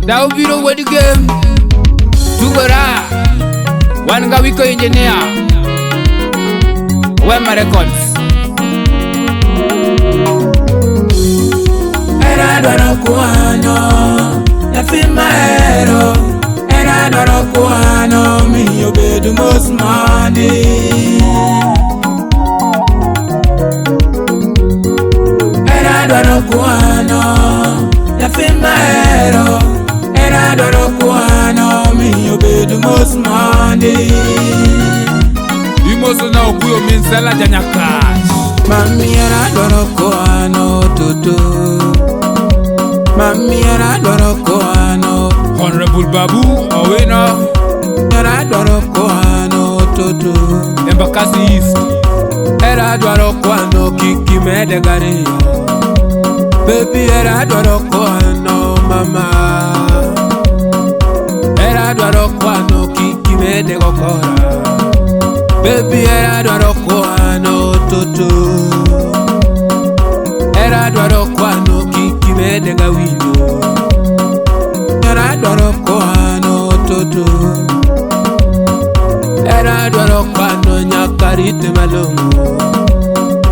Daobiro wuod Gem. Tugora. Wan ga Wiko Engineer. Wema Records. Era dwaro kwano nyathi mahero. Era dwaro kwano miyo bed mos mondi. Era dwaro kwano nyathi mahero. Era dwaro kwano miyo bed mos mondi. Imoso na okuyo min Sela Janyakach. Mami era dwaro kwano toto. Mami era dwaro kwano. Honorable Babu Owino. Era dwaro kwano toto. Embakasi East. Era dwaro kwano kik imede gariyo. Baby era dwaro kwano mama. Era dwaro kwano kik imede gokora. Baby era dwaro kwano toto. Era dwaro kwano kik imede gawinjo. Era dwaro kwano toto. Era dwaro kwano nyaka rite malong'o.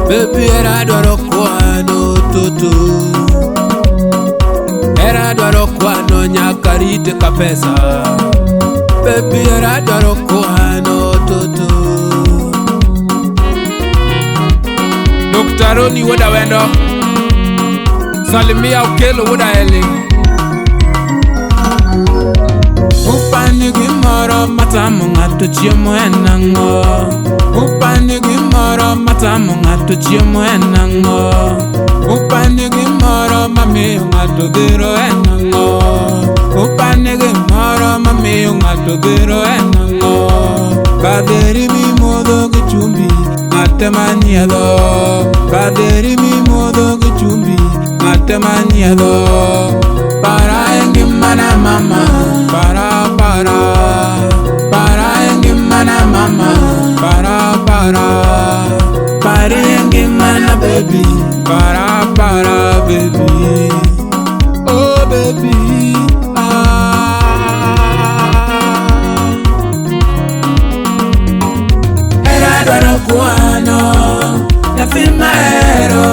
Baby era dwaro kwano toto. Era dwaro kwano nyaka rite ka pesa. Baby era dwaro kwano toto. Dr. Roni wuod Awendo. Salimia Okelo wuod Aeling. Upani gimoro matamo ng'ato chiemo en ang'o? Upani gimoro matamo ng'ato chiemo en ang'o? Upani gimoro mamiyo ng'ato dhiro en ang'o? Upani gimoro mamiyo ng'ato dhiro en ang'o? Kadheri mimodho gi chumbi ng'ate manyiedho. Kadheri mimodho gi chumbi ng'ate manyiedho. Para e ngimana mama. Para para. Para e ngimana mama. Para para. Para e ngimana baby. Para para baby. Oh baby. Ah. Era dwaro kwano nyathi mahero.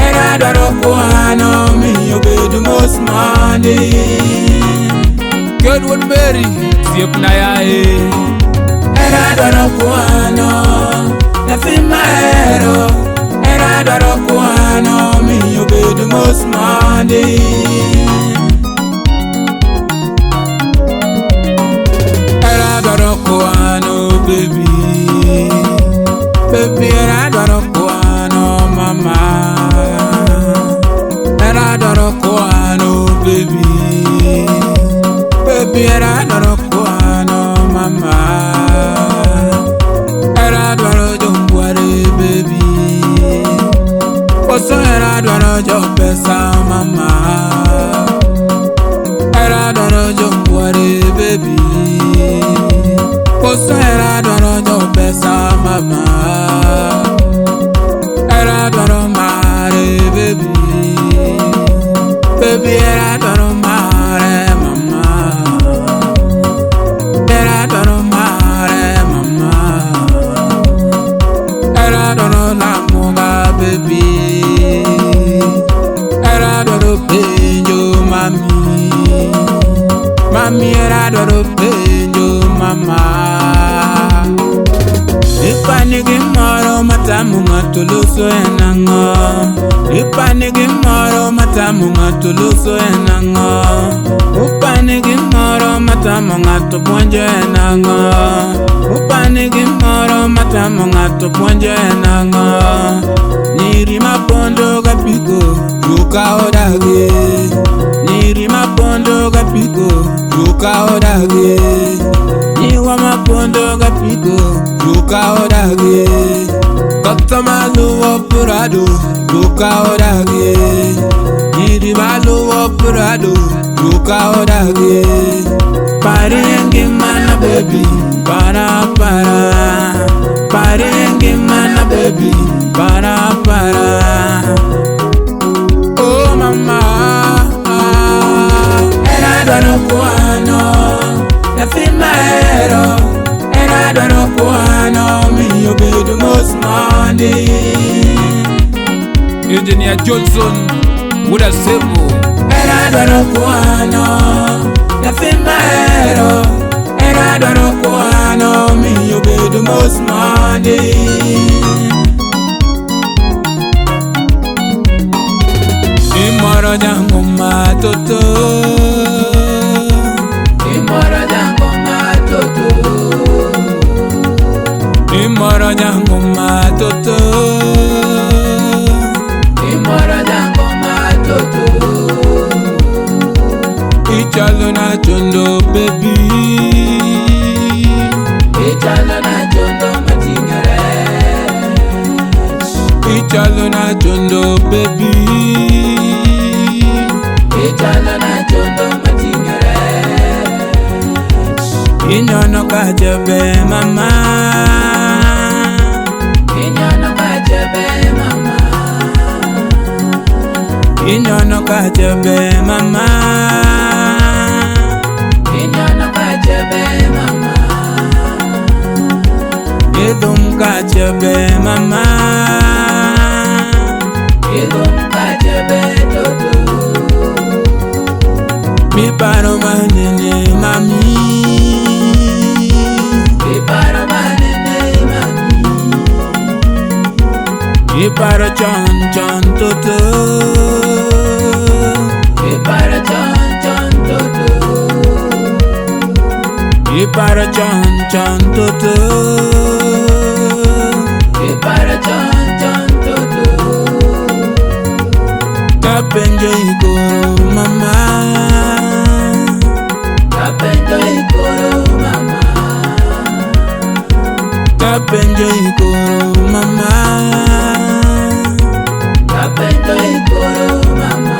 Era dwaro kwano miyo bed mos mondi. Ken wuod Mary, osiepna yaye. Era dwaro kwano nyathi mahero. Era dwaro kwano miyo bed mos mondi. Era dwaro kwano baby. Baby era dwaro kwano mama. Era dwaro kwano baby. Baby era dwaro kwano mama. Era dwaro jombware baby. Koso era dwaro jopesa mama. Era dwaro jombware baby. Koso era dwaro jopesa mama. Era dwaro mare baby. Baby era dwaro mare mama. Era dwaro mare mama. Era dwaro lamoga baby. Era dwaro penjo mami. Mami era dwaro penjo mama. Ipani gimoro matamo ng'ato loso en ang'o? Ipani gimoro matamo ng'ato loso en ang'o? Upani gimoro matamo ng'ato puonjo en ang'o? Upani gimoro matamo ng'ato puonjo en ang'o? Nyiri mapondo gapiko duka odagi. Nyiri mapondo gapiko duka odagi. Nyiwa mapondo gapiko duka odagi. Kata maluwo Prado duka odagi. Nyiri maluwo Prado duka odagi. Pari e ngimana baby. Para para. Pari e ngimana baby. Para para. Oh mama. Era dwaro Engineer Johnson Wudasembo. Era dwaro kwano nyathi mahero. Era dwaro kwano miyo bedo mos mondi. Imoro jangoma toto. Imoro jangoma toto. Imoro jangoma toto. Imoro jangoma toto. Ichalo na chondo baby. Ichalo na chondo matingere. Ichalo na chondo baby. Ichalo na chondo matingere. Inyono kajebe mama. Inyono kajebe mama. Inyono kajebe mama. Inyono kajebe mama. Idhum kajebe mama. Idhum kajebe toto. Miparo manene mami. Miparo manene mami. Miparo chon chon toto. Miparo chon chon toto. Miparo chon chon toto. Miparo chon chon toto. Kapenjo ikoro mama. Kapenjo ikoro mama. Kapenjo ikoro mama. Kapenjo ikoro mama.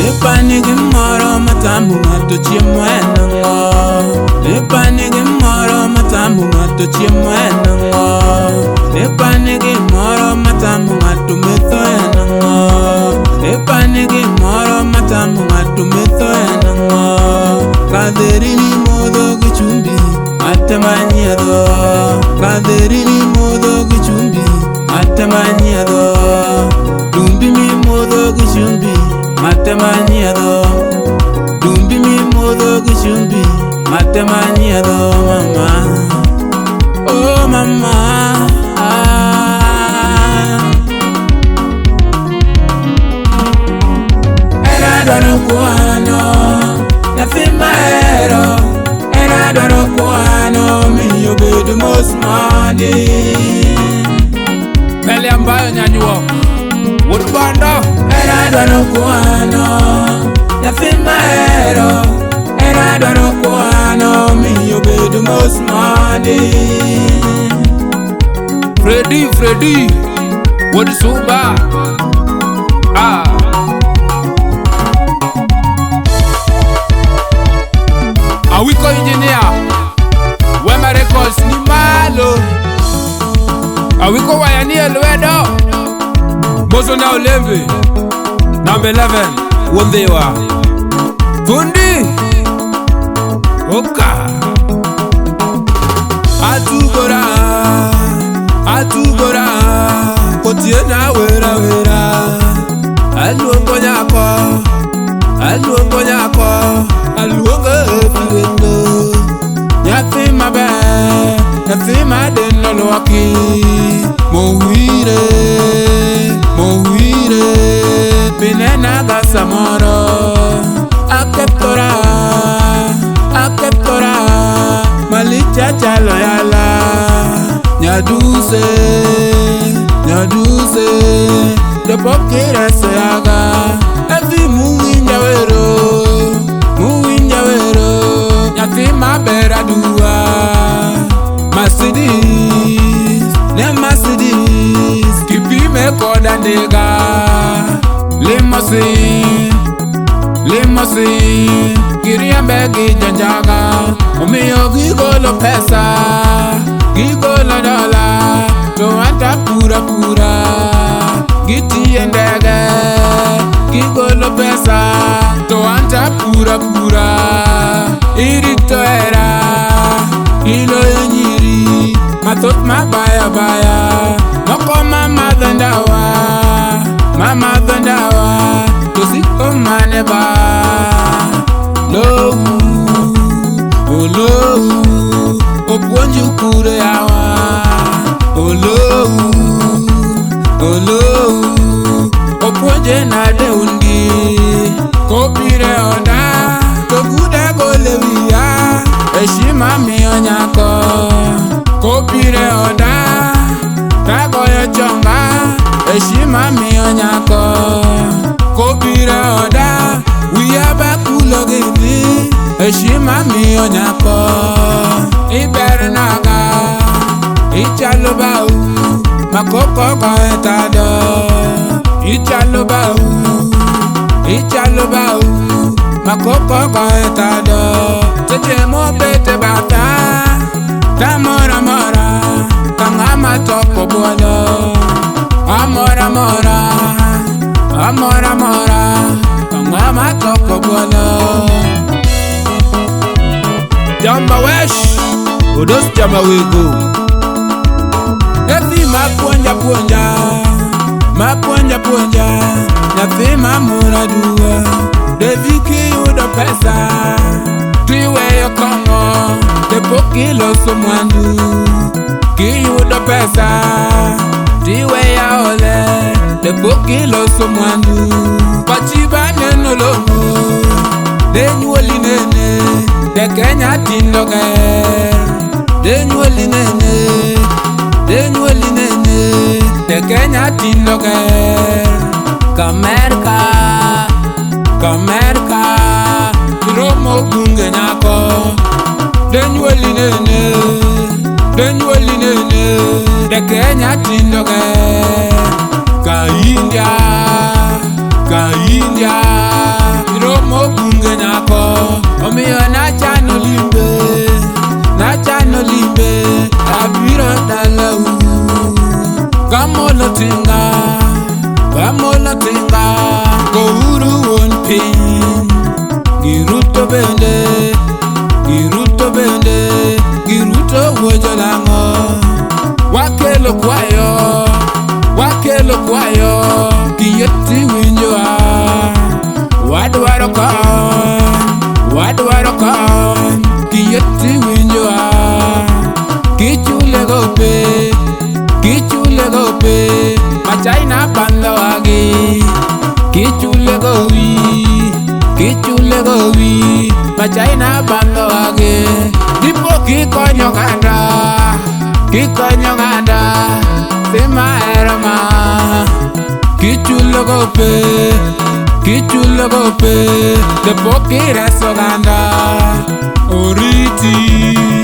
Ipanigi moro matamu ng'ato chiemo en ang'o? Ipanigi moro matamu ng'ato chiemo en ang'o? Ipanigi moro matamu ng'ato metho en ang'o? Ipanigi moro matamu ng'ato metho en ang'o? Kadheri ni modho gi chumbi mate manyiedho. Kadheri ni modho gi chumbi mate manyiedho. Chumbi mi modho gi chumbi mate manyiedho. Chumbi mi modho gi chumbi mate manyiedho mama. Oh mama. Era dwaro kwano nyathi mahero. Era dwaro kwano miyo bedo mos mondi. Pele ambayo nyanyuok Wuod Bondo. Era dwaro kwano nyathi mahero. Era dwaro kwano miyo bedo mos mondi. Freddy Freddy Wuod Suba. Ah. Awiko engineer Wema Records ni malo. Awiko waya ni e lwedo. Mozo na Olembe number 11 Wondhewa. Fundi Oka. Atugora atugora kotiena wera wera. Aluongo nyako aluongo nyako aluongo efiwendo. Nyathi maber nyathi madeno luoki. Mowire mowire pinenaga samoro. Akethora akethora malicha chalo yala. Nyaduse nyaduse jopok ireso yaga. Adhi muwinja wero muwinja wero. Nyathi maber aduwa. Mercedes ne Mercedes kipime koda ndiga. Limousine limousine giriembe gi jonjaga. Omiyo gigolo pesa gigolo dola to anta pura pura. Gitiye ndege gigolo pesa to anta pura pura. Irito era iloyo nyiri mathoth mabaya baya. Moko mamadho ndawa, mamadho ndawa, to siko mane ba. Lowu, olowu, opuonju kure yawa. Olowu, olowu, opuonje nade ungi. Kobiro e oda, to guda golo e wiya, heshima miyo nyako. Kobiro e oda, tagoyo chonga, heshima miyo nyako. Kobiro e oda, wiya bakulo gini, heshima miyo nyako. Iber naga, ichalo bau, makoko goyo tado. Ichalo bau, ichalo bau, makoko goyo tado. Seche mobet e batha, tamor amora, ka ng'ama toko buolo. Amor amora, amor amora, ka ng'ama toko buolo. Jamba wesh, odos jamba wego. Nyathi ma puonja puonja, ma puonja puonja, nyathi ma mora aduwa. Devi kiyudo pesa, tiweyo kong'o, de pok iloso mwandu. Kiyudo pesa, tiweyo aole, de pok iloso mwandu. Pachi ba neno long'o, de nyuoli nene, de Kenya tindo ger. De nyuoli nene, de nyuoli nene, de Kenya tindo ger. Kamerka, kamerka, iromo bunge nyako. De nyuoli nene, de nyuoli nene, de Kenya tindo ger. Ka India, ka India, iromo bunge nyako. Omiyo nachano limbe, nachano limbe, abiro dalau. Kamolo tinga, kamolo tinga, gouru wuon piny. Giruto bende, giruto bende, giruto wuo jolang'o. Wakelo kwayo, wakelo kwayo, kiyie tiwinjowa. Wadwaro kony, wadwaro kony, kiyie tiwinjowa. Kichule gope, kichule gope, ma China bandhowagi. Kichule gowi, kichule gowi, ma China bandhowagi. Dipo kikonyo oganda, kikonyo oganda, sima hero ma. Kichulo gope, kichulo gope, dipo kireso oganda. Oriti,